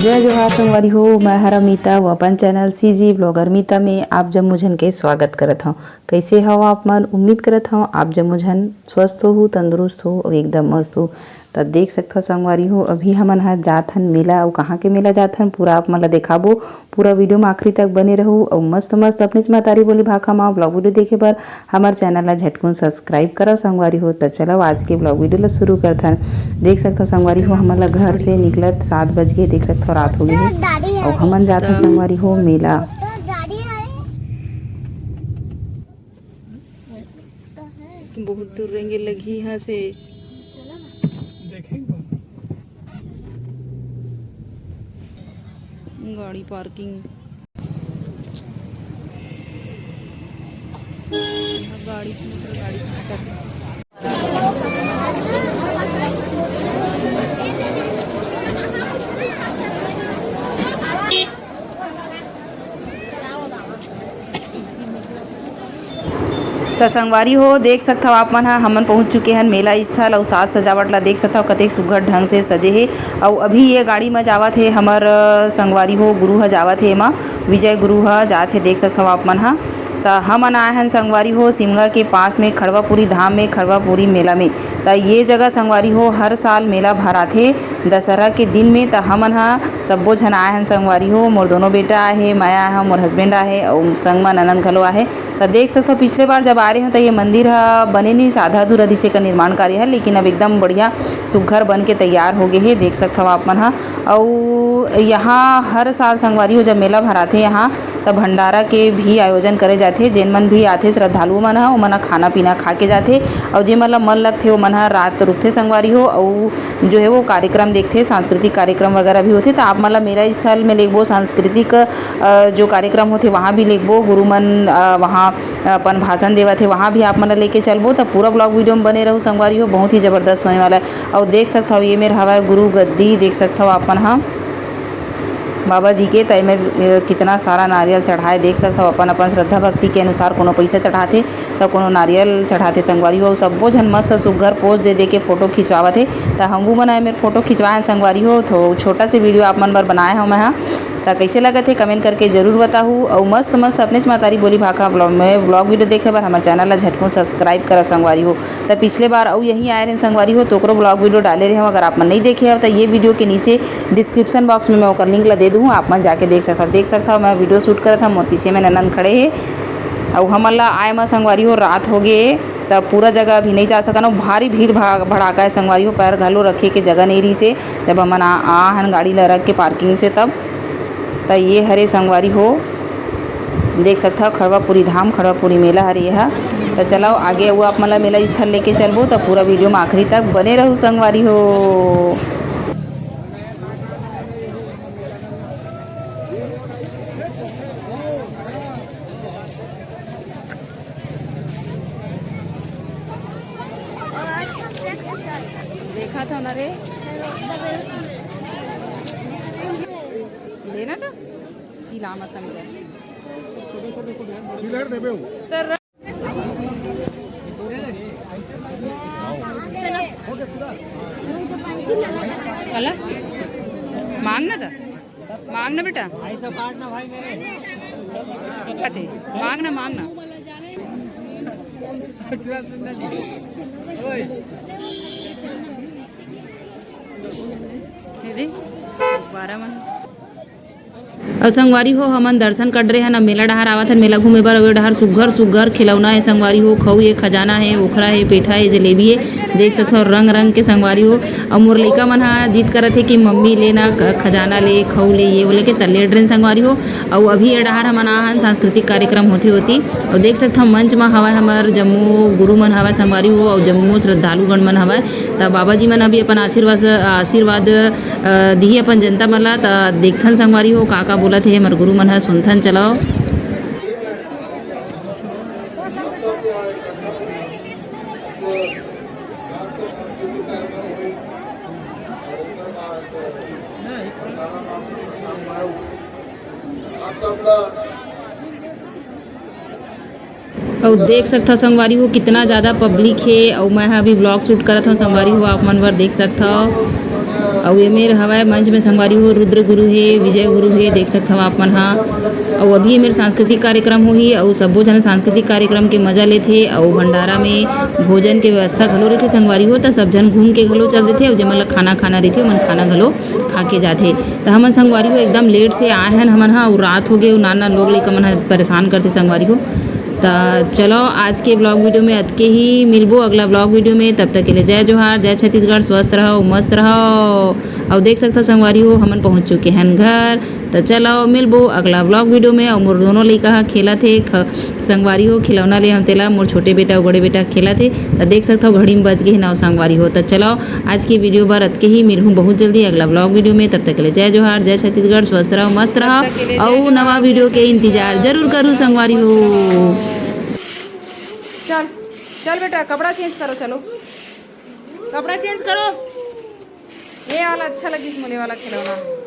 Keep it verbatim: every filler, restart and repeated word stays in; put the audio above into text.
जय जोहार संगवारी हो, मैं हर अमिता, वो अपन चैनल सीजी ब्लॉगर मीता में आप जम्मो झन के स्वागत करत हव। कैसे हव आप मन? उम्मीद करत हव आप जम्मो झन स्वस्थ होहू, तंदुरुस्त हो अउ एकदम मस्त हो। त देख सकथव संगवारी हो, अभी हमन ह जात हन मेला। अउ कहाँ के मेला जात हन, पूरा आप मन ल देखाबो। पूरा वीडियो में आखिरी तक बने रहू अउ मस्त मस्त अपनेच महतारी बोली भाखा मा ब्लॉग वीडियो देखे बर हमर चैनल ला झटकुन सब्सक्राइब करव संगवारी हो। त चलव आज के ब्लॉग वीडियो ला शुरू करथन। देख सकथव संगवारी हो, हमन ला घर से निकलत सात बज गे। देख सकथव रात हो गे हे अउ हमन जात हन संगवारी हो मेला। बहुत दूर रेंगे लगही यहाँ से। गाड़ी पार्किंग। गाड़ी, गाड़ी। त संगवारी हो, देख सकथव आप मन ह, हमन पहुंच चुके हन मेला स्थल। अउ साज सजावट ला देख सकथव, कतेक सुघर ढंग से सजे हे। अउ अभी ये गाड़ी म जावत हे हमर, अ, संगवारी हो, गुरु ह जावत हे एमा, विजय गुरु ह जात हे, देख सकथव आप मन ह। त हमन आए हन संगवारी हो, सिमगा के पास में खड़वापुरी धाम में, खड़वापुरी मेला में। त ये जगह संगवारी हो, हर साल मेला भराथे दशहरा के दिन में। त हमन ह सब्बो झन आए हन संगवारी हो, मोर दोनों बेटा आहे, मैं आए हव, मोर हस्बैंड आहे, अउ संग म ननद घलो आहे। त देख सकथव, पिछले बार जब आए रहे हव, त ये मंदिर ह बने नइ, आधा अधूरा रिहिसे का निर्माण कार्य ह, लेकिन अब एकदम बढ़िया सुघर बन के तैयार हो गे हे, देख सकथव आप मन ह। अउ यहाँ हर साल संगवारी हो, जब मेला भराथे यहाँ, त भंडारा के भी आयोजन करे जाथे। जेन मन भी आथे श्रद्धालु मन ह, ओमन ह खाना पीना खा के जाथे, अउ जेमन ल मन लगथे, ओमन ह रात रुकथे संगवारी हो। अउ जो है वो कार्यक्रम देखथे, सांस्कृतिक कार्यक्रम वगैरह भी होथे, त आप मन ल मेला स्थल में लेगबो, सांस्कृतिक, अ, जो कार्यक्रम होथे, वहाँ भी लेगबो। गुरु मन, अ, वहाँ अपन भाषण देवत हे, वहाँ भी आप मन ल लेके चलबो। त पूरा ब्लॉग वीडियो में बने रहू संगवारी हो, बहुत ही जबरदस्त होने वाला है। अउ देख सकथव, ये मेर हवय गुरु गद्दी, देख सकथव आप मन ह बाबा जी के। त एमेर, अ, कितना सारा नारियल चढ़ाए, देख सकथव, अपन अपन श्रद्धा भक्ति के अनुसार कोनो पइसा चढ़ाथे, त कोनो नारियल चढ़ाथे संगवारी हो। अउ सब्बो झन मस्त सुग्घर पोज दे दे के फोटो खिंचवावत हे। त हमू मन एमेर फोटो खिंचवाए हन संगवारी हो, थो-, छोटा से वीडियो आप मन बर बनाए हव मैं ह। त कइसे लगत हे, कमेंट करके जरूर बताहू। अउ मस्त मस्त अपनेच महतारी बोली भाखा ब्लॉग में ब्लॉग वीडियो देखे बर हमर चैनल ला झटकुन सब्सक्राइब करव संगवारी हो। त पिछले बार अउ यहीं आए रहेन संगवारी हो, त ओकरो ब्लॉग वीडियो डाले रहे हव। अगर आप मन नइ देखे हव, त ये वीडियो के नीचे डिस्क्रिप्शन बॉक्स में मैं ओकर लिंक ला दे दूहूँ, आप मन जाके देख सकथव। देख सकथव, मैं वीडियो शूट करत हव, मोर पीछे में ननद खड़े हे, अउ हमन ला आए म संगवारी हो रात हो गे, त पूरा जगह अभी नइ जा सकन। अउ भारी भीड़ भा-, भड़ाका हे संगवारी हो, पैर घलो रखे के जगह नइ रिहिसे, जब हमन आ, आ हन गाड़ी ला रख के पार्किंग से तब। त ये हरे संगवारी हो, देख सकथव खड़वापुरी धाम, खड़वापुरी मेला हरे ये ह। त चलव आगे अउ आप मन ला मेला स्थल लेके चलबो, त पूरा वीडियो में आखिरी तक बने रहू संगवारी हो। देखा था ना रे। लेना था? तिला मत समझा। इधर देबे हो। तर कला? मांग ना था। मांग ना बेटा। कथे? मांग ना, मांग ना। दीदी, बारह मन। अउ संगवारी हो, हमन दर्शन कर डरे हन, अब मेला डहार आवत हन, मेला घूमे बर। अउ ए डहार सुग्घर सुग्घर खिलौना हे संगवारी हो, खऊ हे, खजाना हे, ओखरा हे, पेठा हे, जलेबी हे, देख सकथव रंग रंग के संगवारी हो। अउ मोर लइका मन ह जिद करत हे कि मम्मी ले ना ख-, खजाना ले, खऊ ले, ये वो लेके त ले डरेन संगवारी हो। अउ अभी ए डहार हमन आ हन, सांस्कृतिक कार्यक्रम होथे ओती। अउ देख सकथव मंच म हवय हमर जम्मो गुरु मन हवय संगवारी हो, अउ जम्मो श्रद्धालुगण मन हवय। त बाबा जी मन अभी अपन आशीर्वाद, आशीर्वाद अ, दिही अपन जनता मन ला। त देखथन संगवारी हो, का का बोलत हे हमर गुरु मन ह, सुनथन, चलव। अउ देख सकथव संगवारी हो, कितना ज्यादा पब्लिक हे। अउ मैं ह अभी ब्लॉग शूट करत हव संगवारी हो, आप मन बर देख सकथव। अउ ए मेर हवय मंच में संगवारी हो, रुद्र गुरु हे, विजय गुरु हे, देख सकत हव आप मन हा। अउ अभी ए मेर सांस्कृतिक कार्यक्रम होही, अउ सब्बो झन सांस्कृतिक कार्यक्रम के मजा लेथे। अउ भंडारा में भोजन के व्यवस्था घलो रहिथे संगवारी हो, त सब झन घूम के घलो चल देथे। अउ जेमन ला खाना खाना रहिथे, ओमन खाना घलो खा के जाथे। त हमन संगवारी हो एकदम लेट से आए हन हमन हा, अउ रात हो गे, अउ नान नान लोग लइका मन हा परेशान करथे संगवारी हो। त चलो, आज के ब्लॉग वीडियो में अतके ही। मिलबो अगला ब्लॉग वीडियो में। तब तक के लिए जय जोहार, जय छत्तीसगढ़। स्वस्थ रहो, मस्त रहो। अउ देख सकथव संगवारी हो, हमन पहुंच चुके हन घर। त चलो, मिलबो अगला ब्लॉग वीडियो में। अउ मोर दोनों लइका ह खेलत हे ख-, संगवारी हो, खिलौना ले हम तेला, मोर छोटे बेटा अउ बड़े बेटा खेलत हे। त देख सकथव घड़ी में बज गे हे नौ संगवारी हो। त चलो, आज के वीडियो बर अतके ही। मिलहूं बहुत जल्दी अगला ब्लॉग वीडियो में। तब तक के लिए जय जोहार, जय छत्तीसगढ़। स्वस्थ रहो, मस्त रहो। तब तक के लिए जय अउ जोहार, नवा वीडियो के इंतजार जरूर करू संगवारी हो। चल, चल बेटा, कपड़ा चेंज करो, चलो, कपड़ा चेंज करो। ये वाला अच्छा लगिस मोले वाला खिलौना।